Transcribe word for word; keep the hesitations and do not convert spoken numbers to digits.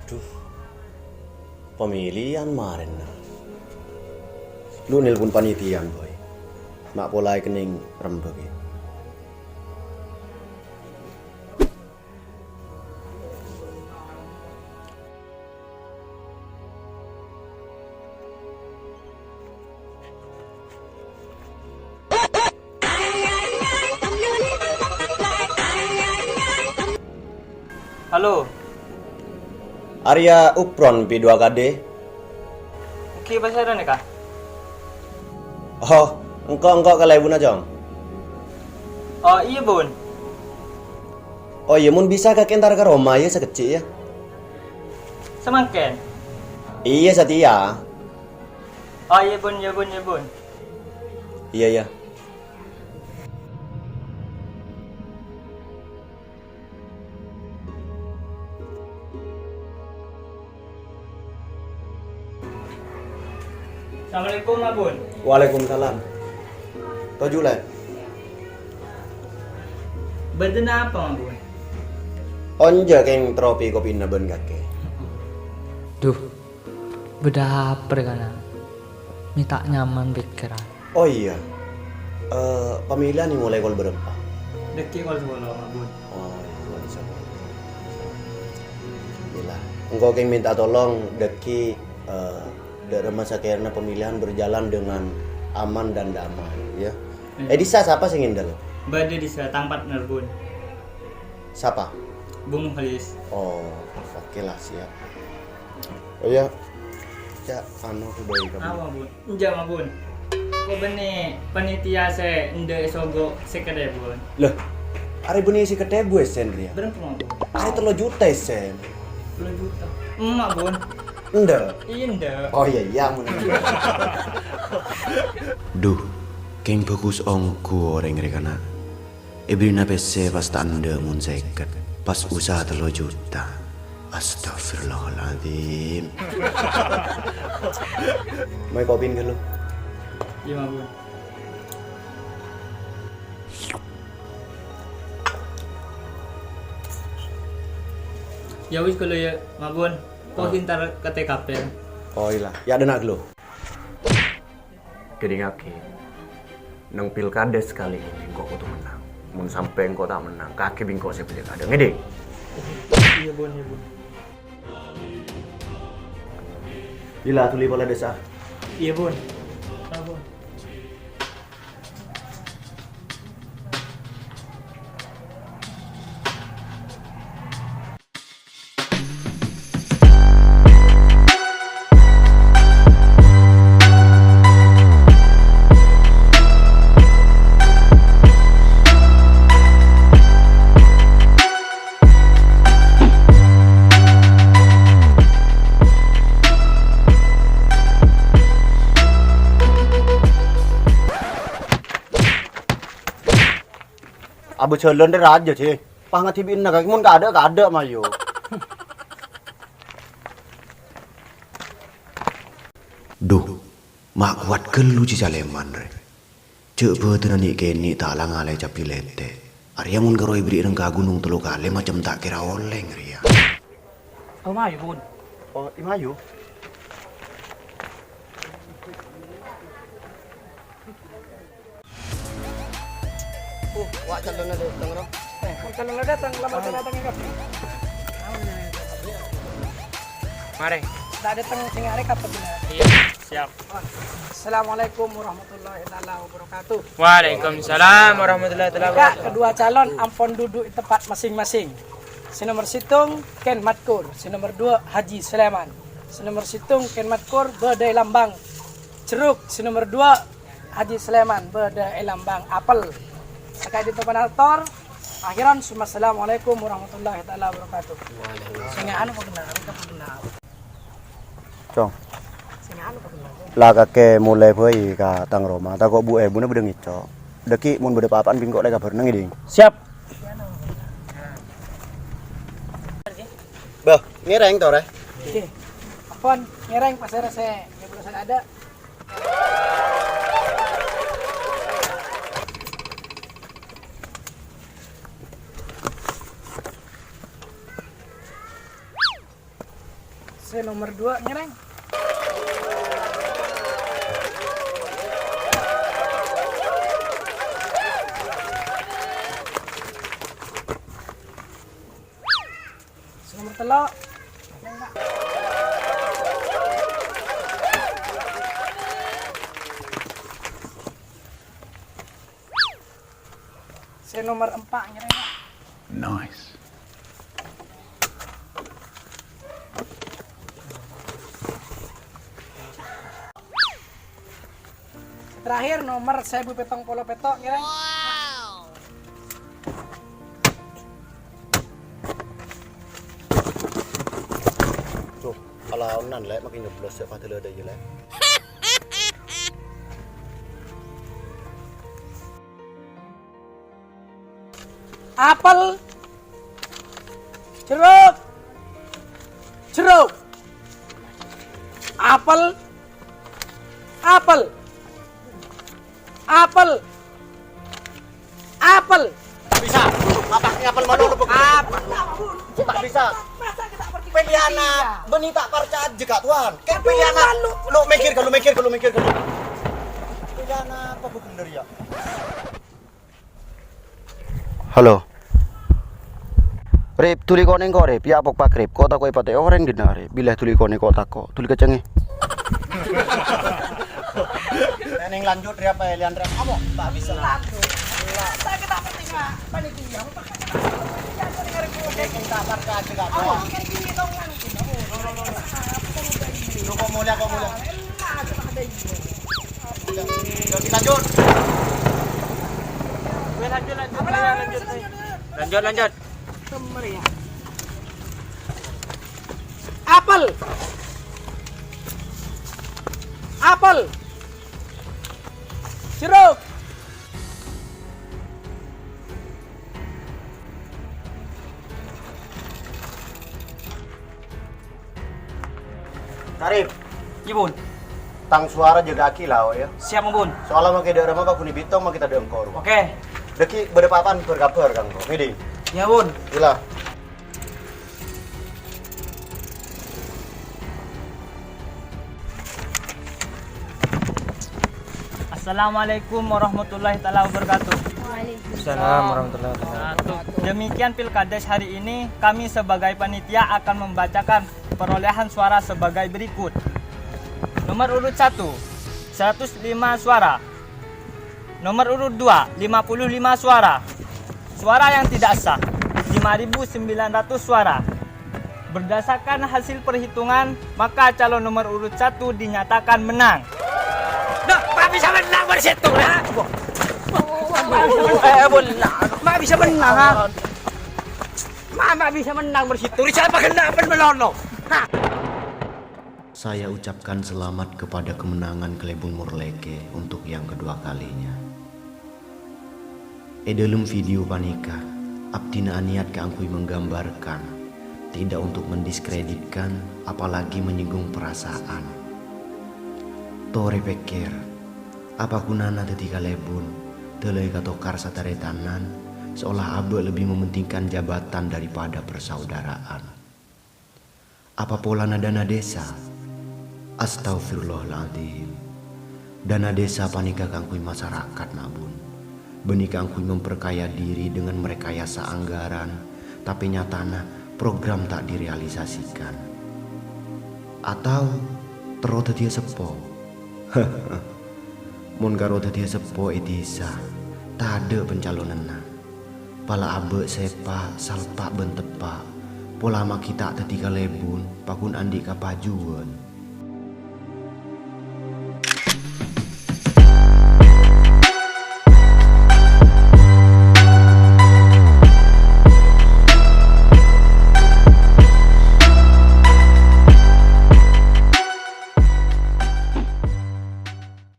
Dhu, pamilihan marèna. Lu nelpon panitia, Boy. Ma' pola èkennèng rembhâ, ghi. Halo. Arèya Upron P dua K D. Èngghi pasèra nèka? Oh, engko', engko' ka lebuna, Cong. Oh, iyâ, Bun. Oh, iyâ, mon bisa kakè entar ka roma, yâ, sakejjhâ', yâ. Samangkèn? Iyâ, satèya. Oh, iyâ, Bun, iyâ, Bun, iyâ, Bun. Iyâ, iyâ. Assalamualaikum, Ma' Bun. Waalaikumsalam. Toju', Lè'. Bâdâ napa, Ma' Bun? Onjhâ kèng terro pè-kopina bân kakè. Dhu, bâdâ apa rè kana'? Mè' ta' nyaman pèkkèran. Oh iyâ. Eh, pamilihan èmolaè kol bârâmpa? Dâgghi' kol sapolo, Ma' Bun. Oh, iyâ, kol sapolo. Iyâlah. Engko' kèng mènta tolong dâgghi', eh, dâ' remma sakèrana pamilihan berjalan dengan aman dan damai, yâ. Iyâ. Eh, dissa sapa sè ngèndhâl? Bâdâ dissa, tang partner, Bun. Sapa? Bung Mukhlis. Oh, oke lah, siap. Oh iyâ. Cak, anu, kobâi kabbhi. Apa, Bun? Enjâ', Ma' Bun. Ko' bânnè panitia sè endâ' èsogo' sèket èbu, Bun. Lho, arè bânnè sèket èbu èssèn rèya? Bârâmpa, Ma' Bun? Arè tello juta èssèn. Tello juta. Emma', Bun. Endâ'? Iyâ, endâ'. Oh iyâ, iyâ, ampon. Dhu, kèng bhâghus ongghu orèng rè kana'. Èbèrri'na pèssè pas ta' endâ' mon sèket, pas usaha tello juta. Astagfirullahaladzim. Mayu kopi'en ghâllu. Iyâ, Ma' Bun. Yâ wis, ghâllu yâ, Ma' Bun. Ko' entar ka T K P. Oh iyâ. Yâ, dâna ghâllu. Kèdingngaghi, neng pilkada sakalè engko' kodhu mennang. Mon sampè' engko' ta' mennang, kakè bi' engko' sè pilkada. Ngèdhing? Iyâ, Bun, iyâ, Bun. Ila, dhuli pola dâssa. Iyâ, Bun. Iyâ, Bun. Abâ' jhâlân rè rajâ, Jè. Pas ngadhibi'na kakè, mon kaadâ', kaadâ', mayu. Dhu, ma' kowat ghâllu Jè Calèman rè. Jhâ' bâdâna nè'-kènè' ta' la ngalè cabbhi lètè'. Arèya mon karo èbèrri' rèng ka ghunong tello kalè macem ta' kèra olèng rèya. Oh, mayu, Bun. Oh, i mayu. Uh, wa' calonna dâteng, Ro. Eh, calonna dâteng, lambat dâteng, ya, Kak? Marè. Ta' dâteng sènga' arè kapet, ya? Iyâ, siap. Assalamualaikum warahmatullahi taala wabarakatuh. Waalaikumsalam warahmatullahi taala wabarakatuh. Kak, kedua calon ampon duduk di tempat masing-masing. Sè nomer sèttong, Ken Matkur. Sè nomer dua, Haji Sulaiman. Sè nomer sèttong, Ken Matkur, bâdâ è lambang jeruk. Sè nomer dua, Haji Sulaiman, bâdâ è lambang apel. Saka'dinto panaltor, akhiran, summa assalamualaikum warahmatullahi taala wabarakatuh. Sènga' anu, Pak Gendang, Pak Gendang. Cong. Sènga' anu, Pak Gendang. La kakè molè bhâi ka tang roma, tako' bu-èbuna bâdâ ngèco'. Dâgghi' mon bâdâ pa-apa'an bi' engko' la èkabhârna, ngèdhing. Siap. Bâh, ngèrèng torè. Oke. Ampon, ngèrèng pasèra sè, ya, belum ada. Sè nomer dua, ngèrèng. Sè nomer tello'. Sè nomer empa', ngèrèng, Pak. Nice. Terakhir, nomer sèbu pètong polo pètto', ngèrèng. Cuk, alaonan, Lè', makin nyoblos ya, padahal ada ya, Lè'. Apel. Jeruk. Jeruk. Apel. Apel. Apel. Apel. Bisa. Apa apel mana lu? Apel. Tak bisa. Pilihan bânnè ta' parcajâ ka' Tuhan. Kayak pilihan lu mikir kalau mikir kalau mikir kalau. Pilihan apa gua bener ya? Halo. Rip, dhuli konèng ko', Rip. Ya, pok pak, Rip. Ko' tako' èpatè orèng dinna', Rip. Bilâ dhuli konèng ko' tako'. Dhuli kècèngè. Neng lanjut, Rip, apa ya, Lian, Rip? Amo, tak bisa. Lanjut. Saya kita penting, Pak. Panitia, Pak. Kita berkah juga, Pak. Amo, kayak gini dong, lanjut. Amo. Lu kok mulia, kok mulia. Lanjut, lanjut. Weh, lanjut, lanjut, lanjut, lanjut, weh. Lanjut, lanjut. Apel. Apel. Jeruk. Tarif. Iyâ, Bun. Tang sowara jâgâ'aghi la, ya. Siap, Bun. Soalnya makkè dâ' remma, Pak, ghun bhitong, makkè tadâ' engko', Bun. Oke. Dâgghi' bâdâ papan bâr-kabhâr, Kang, Bun. Ngèdhing. Iyâ, Bun. Gila. Assalamualaikum warahmatullahi taala wabarakatuh. Waalaikumsalam warahmatullahi wabarakatuh. Demikian Pilkades hari ini, kami sebagai panitia akan membacakan perolehan suara sebagai berikut. Nomor urut satu, seratus lima suara. Nomor urut dua, lima puluh lima suara. Suara yang tidak sah, lima ribu sembilan ratus suara. Berdasarkan hasil perhitungan, maka calon nomor urut satu dinyatakan menang. Dah, ma' bisa menang bâri' sèttong, ha? Eh, bânnè. Ma' bisa menang, ha? Ma', ma' bisa menang bâri' sèttong. Siapa kena apa melono? Ha? Saya ucapkan selamat kepada kemenangan Kalèbun Morlèkè untuk yang kedua kalinya. È dâlem video panèka, abdhina aniat kaangghuy menggambarkan, tidak untuk mendiskreditkan, apalagi menyinggung perasaan. Torè pèkkèr, apa ghunana dhâddhi kalèbun, dâlâi katokar sataretanan, seolah abâ' lebih mementingkan jabatan daripada persaudaraan? Apa polana dana desa? Astaghfirullahaladzim. Dana desa panèka kaangghuy masarakat, na', Bun. Bânnè kaangghuy memperkaya diri dengan merekayasa anggaran, tapè nyatana program ta' direalisasikan. Atau terro dhâddhiyâ seppo? Mon karo dhâddhiyâ seppo è dhisa, tadâ' pencalonanna. Pala abâ' sèpa', salpa' bân teppa', pola makkè ta' dhâddhi kalèbun, paghun andi' kapajuwân.